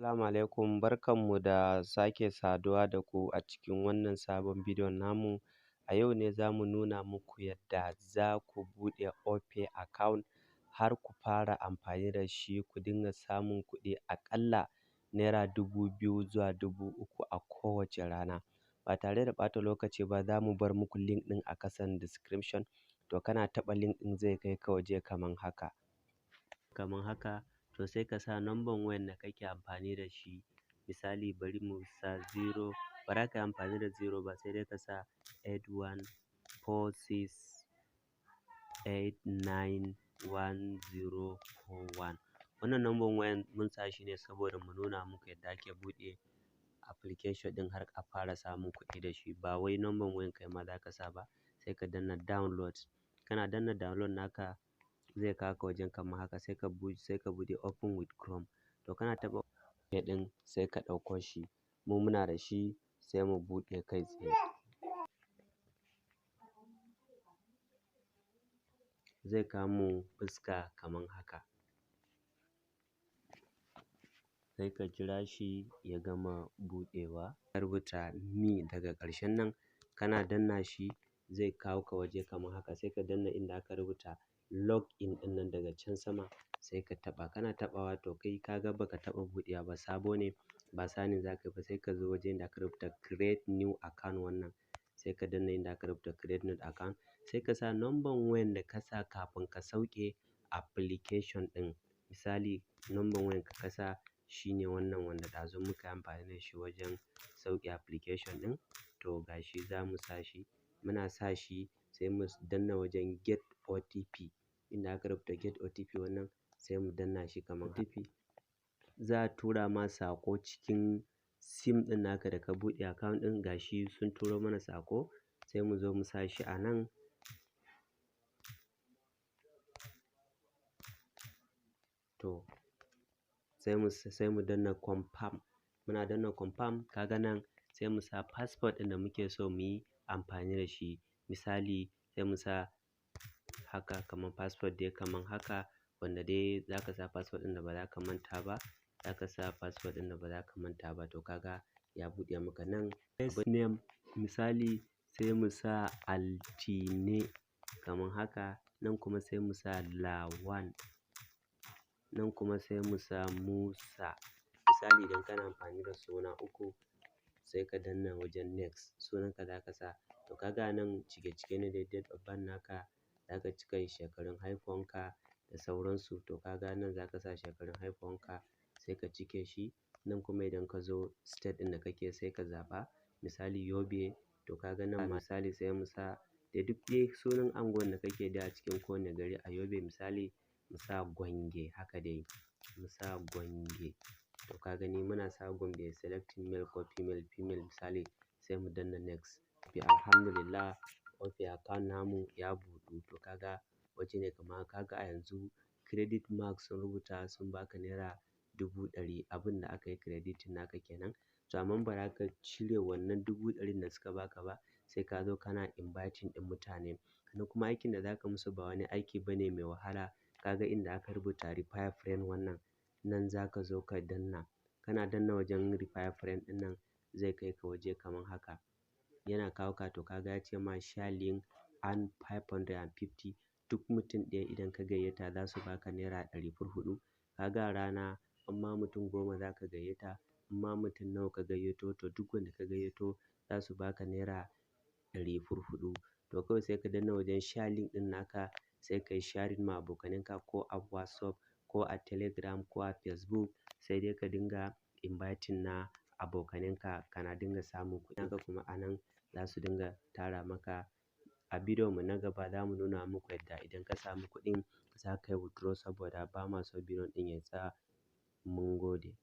Assalamu alaikum, barkanmu da sake saduwa da ku a cikin wannan sabon bidiyon namu. A yau ne za mu nuna muku yadda za ku buɗe Opay account har ku fara amfani da shi, ku dinga samun kuɗi aƙalla naira 2,000 zuwa 3,000 a kowace rana. Ba tare da ɓata lokaci ba, za mu bar muku link ɗin a ƙasan description. To, kana taɓa link ɗin zai kai ka waje kaman haka. Kaman haka, to sai ka sa number wayan da kake amfani da shi. Misali, bari mu sa zero, ba za ka yi amfani da zero ba, sai dai ka sa 8146891041. Wannan number wayan mun sa shi ne saboda mu nuna muku yadda ake buɗe application ɗin har a fara samun kuɗi da shi. Ba wai number wayan kai ma za ka sa ba, sai ka danna download. Kana danna download naka, zai kawo ka wajen kamar haka, sai ka buɗe open with Chrome. To, kana taɓa ɗin sai ka ɗauko shi. Mu muna da shi, sai mu buɗe kai tsaye. Zai kawo mu fuska kaman haka. Sai ka jira shi ya gama buɗewa. Ka rubuta me daga ƙarshen nan, kana danna shi zai kawo ka waje kamar haka, sai ka danna inda aka rubuta log in ɗin nan daga can sama, sai ka taɓa. Kana taɓawa, to kai ka ga baka taɓa buɗewa ba, sabo ne, ba sign za ka yi ba, sai ka zo wajen da aka rubuta create new account wannan, sai ka danna inda aka rubuta create new account, sai ka sa number wayan da ka sa kafin ka sauke application ɗin. Misali, number wayan ka sa shine wannan wanda ɗazu muka yi amfani da shi wajen sauke application ɗin. To, ga shi za mu sa shi. Muna sa shi, sai mu danna wajen get OTP, inda aka rubuta get OTP wannan, sai mu danna shi kamar OTP. Za a tura ma saƙo cikin SIM ɗin naka da ka buɗe account ɗin. Ga shi sun turo mana saƙo, sai mu zo mu sa shi a nan. To, sai mu danna confirm. Muna danna confirm, ka ga nan sai mu sa password ɗin da muke so mu yi amfani da shi. Misali, sai mu sa haka kamar password dai kamar haka, wanda dai za ka sa password ɗin da ba za ka manta ba. Za ka sa password ɗin da ba za ka manta ba. To, ka ga ya buɗe maka nan. First name, misali, sai mu sa Altine kamar haka. Nan kuma sai mu sa Lawan. Nan kuma sai mu sa Musa. Misali, idan kana amfani da suna uku, sai ka danna wajen next, sunanka za ka sa. To, ka ga nan cike-cike ne dai, date of birth naka, za ka cika shekarun haihuwanka da sauransu. To, ka ga nan za ka sa shekarun haihuwanka, sai ka cike shi. Nan kuma idan ka zo state ɗin da kake, sai ka zaɓa. Misali, Yobe. To, ka ga nan misali sai mu sa da duk dai sunan anguwan da kake da a cikin kowane gari a Yobe. Misali, mu sa Gwange haka dai, mu sa Gwange. To, ka gani muna sa Gombe, selecting male ko female, female misali, sai mu danna next. Alhamdulillah, Opay account namu ya buɗu. To, ka ga waje ne kamar ka ga a yanzu credit mark sun rubuta sun baka naira 100,000, abin da aka yi crediting naka kenan. To, amma ba za ka cire wannan 100,000n da suka baka ba, sai ka zo kana inviting ɗin mutane. Sannan kuma aikin da za ka musu ba wani aiki bane mai wahala. Ka ga inda aka rubuta refer friend wannan, nan za ka zo ka danna. Kana danna wajen refer friend ɗin nan, zai kai ka waje kamar haka. Yana kawo ka, to ka ga ya ce ma share link and 550, duk mutum ɗaya idan ka gayyata za su baka naira 400. Ka ga a rana in ma mutum 10 za ka gayyata, in ma mutum nawa ka gayyato, to duk wanda ka gayyato za su baka naira 400. To, kawai sai ka danna wajen share link ɗin naka, sai ka yi sharing ma abokananka ko a WhatsApp ko a Telegram ko a Facebook, sai dai ka dinga inviting na abokananka, kana dinga samun kuɗi. Haka kuma a nan za su dinga tara maka. A bidiyon mu na gaba za mu nuna muku yadda idan ka samu kuɗin za ka yi withdraw, saboda ba ma so bidiyon ɗin ya tsaya. Mun gode.